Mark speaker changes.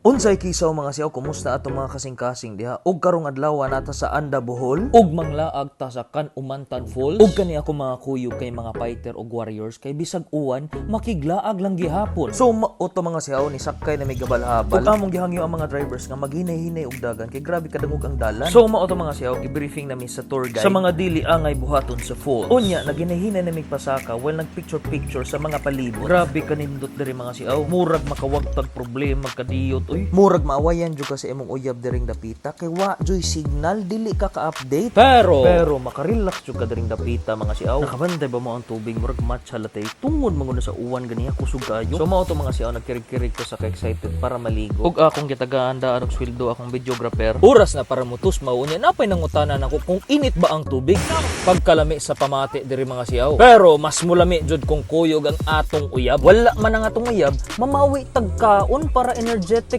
Speaker 1: Unsay kisaw, mga siyaw, kumusta atong mga kasing-kasing diha? Ug karong adlaw nata sa Anda, Bohol, ug manglaag ta sa Can-umantan Falls. Ug kani ako mga kuyog kay mga fighter ug warriors kay bisag uwan, makiglaag lang gihapon. So mao to, mga siyaw, ni sakay na may gabal-habal. Ug among gihangyo ang mga drivers nga maghinay-hinay og dagan kay grabe kadungog ang dalan. So mao to, mga siyaw, gi-briefing nami sa tour guide sa mga dili angay buhaton sa falls. Unya naghinay-hinay na mig pasaka while nagpicture-picture sa mga palibot. Grabe kanindot diri, mga siyaw. Murag makawagtag problema kadiyot uy. Murag maawayan jud ka sa imong uyab diring dapita kay wa juy signal, dili ka ka-update. Pero makarelax jud ka diring dapita, mga siyaw. Nakabantay ba mo ang tubig, murag matcha latte tungod man gud sa uwan ganiya, kusog kayo. So mao to, mga siyaw, nagkirig-kirig ko sa ka-excited para maligo. Ug akong gitagaan daan og sweldo akong videographer. Oras na para mutusmaw, unya napay nangutana nako kung init ba ang tubig. Pagkalami sa pamati diri, mga siyaw. Pero mas mulami jud kung kuyog ang atong uyab. Wala man ang atong uyab, mamawi tagkaon para energetic.